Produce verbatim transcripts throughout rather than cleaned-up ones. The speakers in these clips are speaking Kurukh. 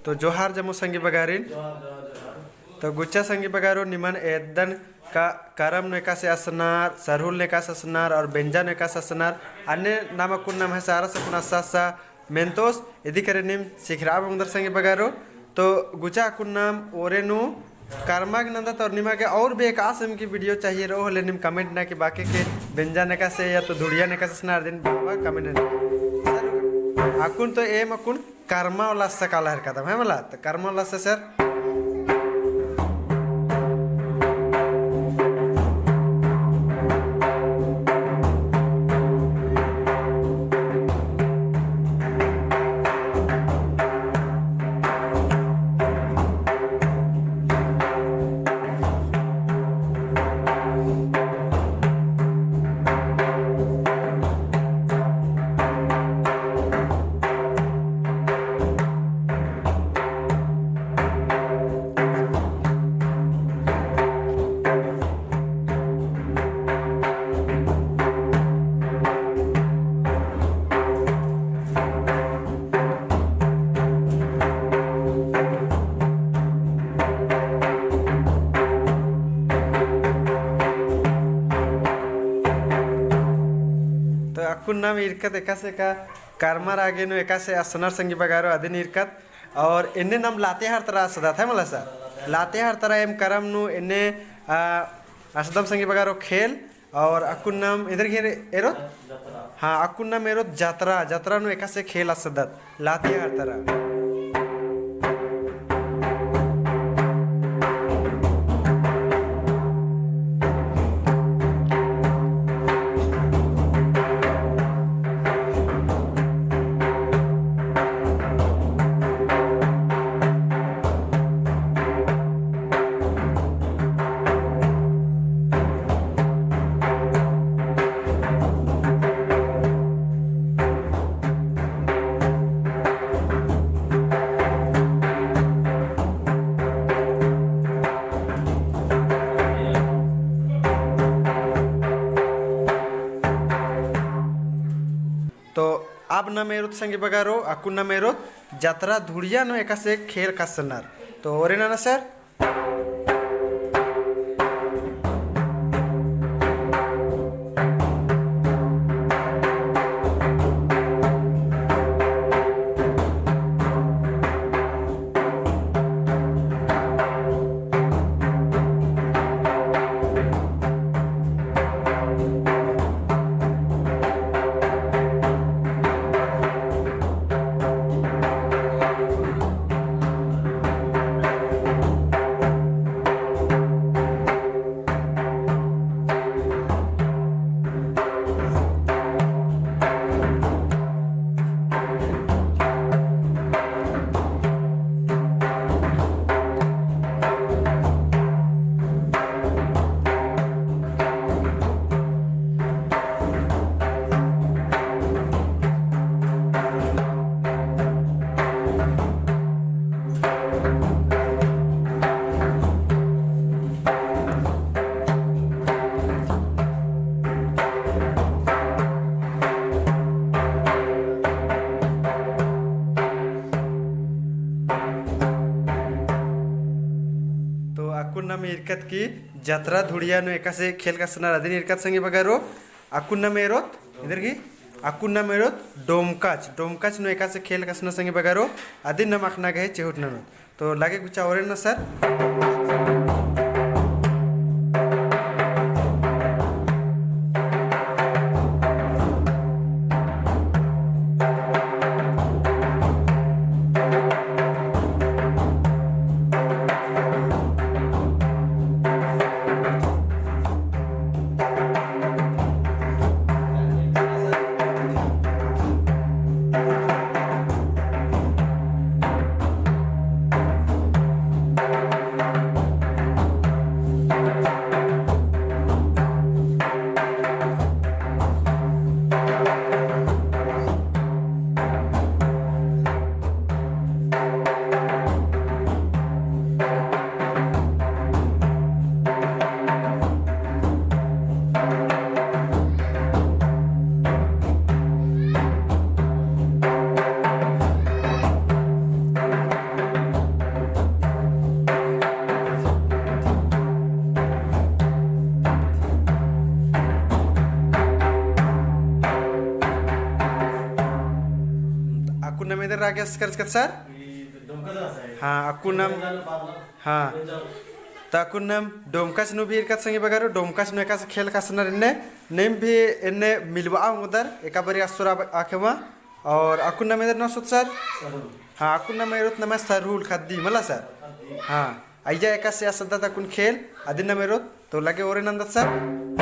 तो जोहार जम्मो संगी बगारिन। तो गुचा संगी बगारो निमन एदन का करम नू एकासे असनर, सरहुल नू एकासे असनर और बेंजा नू एकासे असनर, अन्ने नाम अक्कुन नाम है सारा से अक्कुन असा असा मेन्तोस, इदी करे नीम सिखरआ ओंगदर संगी बगारो। तो गुचा अक्कुन नाम ओरे नू करमा गे नन्दत और निमा गे और भी एकासे एम की video चाहिए रओ होले नीम comment नना की बाकी के बेंजा नू एकासे या तो धुड़िया नू एकासे असनर दिम बाबा comment नना। अक्कुन तो एम अक्कुन करमा वाला असा काला हरकत है मला, तो करमा वाला असा सर। तो अक्कुन नाम ईरकत एकासे का करमर आगे नू एकासे असनर संगी बगारो अदिन ईरकत। और एन्ने नाम लातेहार तरा असदत है मला सर। लातेहार तरा एम करम नू एन्ने, आ, असदम संगी बगारो खेल। और अक्कुन नाम एन्देरगे एरोत? हाँ, अक्कुन नाम एरोत जतरा, जतरा नू एकासे खेल असदत, लातेहार तरा। तो अब नाम एरोत संगी बगारो, अक्कुन नाम एरोत जतरा धुड़िया नू एकासे खेल कासनर। तो ओरे नना सर। तो अक्कुन नाम ईरकत की जतरा धुड़िया नू एकासे खेल कासनर अदिन ईरकत संगी बगारो। अक्कुन नाम एरोत, एन्देरगे, अक्कुन नाम एरोत डोमकच, डोमकच नू एकासे खेल कासनर संगी बगारो, अदिन नाम अख़ना गे है चेहुट ननोत। तो लगे गुचा ओरे नना सर। आगे से करचकत सर? ई डोमकच रअदय। हाँ, अक्कुन नाम, डोमकच रअदय। हाँ। डोमकच। त अक्कुन नाम डोमकच नू भी ईरकत संगी बगरो, डोमकच नू एकासे खेल ख़क्खसनर एन्ने, नीम भी एन्ने मिलबआ ओंगदर, एका बारी अस्सोर आब-, आखेमा, और अक्कुन नाम एन्दर नू सोत सर? सरहुल। हाँ, अक्कुन नाम एरोत नाम सरहुल ख़द्दी, मला सर? ख़द्दी। हाँ। अइय्या एकासे असदत अक्कुन खेल, अदिन नाम एरोत, तो लगे ओरे नन्दत सर।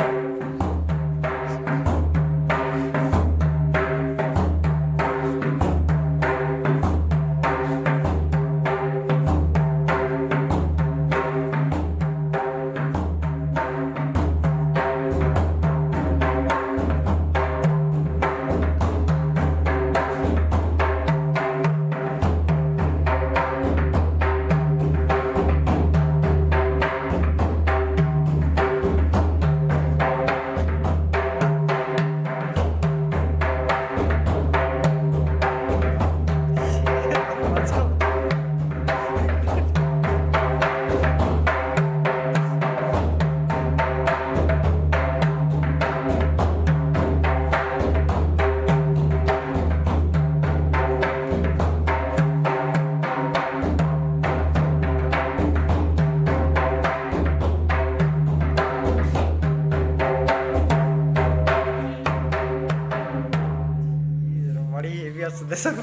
बड़ी heavy आस दे सब।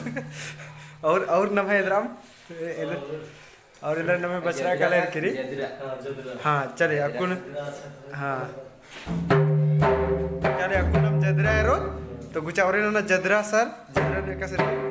और, और नम्है एन्दराम, एन्दर-, और एन्दर नम्है बछरा काला एरकी रई। जदरा। हाँ, जदरा। हाँ, चले, अक्कुन, हाँ। चले, अक्कुन नाम जदरा एरोत, तो गुचा ओरे नना जदरा सर, जदरा नू एकासे।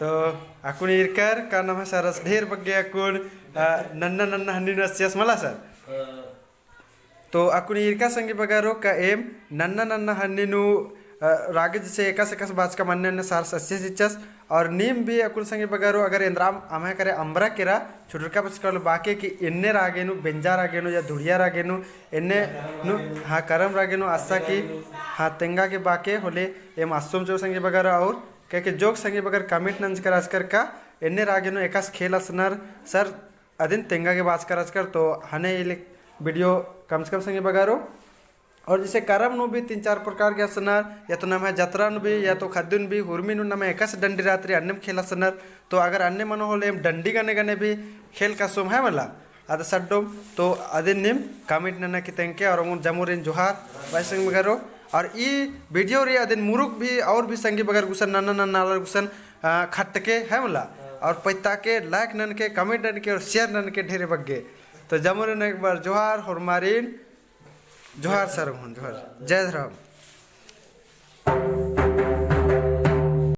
तो अक्कुन ईरकर का नम्है सरस ढेर बग्गे अक्कुन, आ, नन्ना नन्ना हन्नी नू अस्सियस मला सर? हाँ। तो अक्कुन ईरका संगी बगरो का एम नन्ना नन्ना हन्नी नू, अ, रागे जैसे एकासे एकासे बाचका मन्ने अन्ने सरस अस्सियस चिच्चस, और नीम भी अक्कुन संगी बगरो अगर एन्दराम अम्है करे अम्बरा केरा, छुटुरका बचका होले बाके कि एन्ने रागे नू, बेंजा रागे नू या धुड़िया रागे नू, एन्ने नू, हाँ, करम रागे नू, अस्सा कि, हाँ, तेंगा गे बाके होले एम अस्सोम चो संगी बगरो और, काहे कि जोक संगी बगर comment नंजकर आजकर का, एन्ने रागे नू एकासे खेल असनर, सर, अदिन तेंगा गे बाचकर आजकर तो हने इले video कम से कम संगी बगरो। और जैसे करम नू भी तीन चार प्रकार के असनर, या तो नम्है जतरा नू भी, या तो ख़द्दी नू भी, हुरमी नू नम्है एकासे डंडी रात रई अन्नेम खेल असनर। तो अगर अन्ने मनो होले एम डंडी गने गने भी खेल कसोम है मला, अद सड्डोम, तो अदिन नीम comment नना की तेंगके और ओंगोन जमुरिन जोहार, भाई संगी बगरो। और ई video रई अदिन मुरुक भी और भी संगी बगर गुसन नन्ना नन्ना आलर गुसन आ, खट्टके है मला, और पत्ताके like ननके, comment ननके और share ननके ढेरे बग्गे। तो जमुरिन एक बार जोहार, होरमारिन जोहार सर, हूँ जोहार, जय धरम।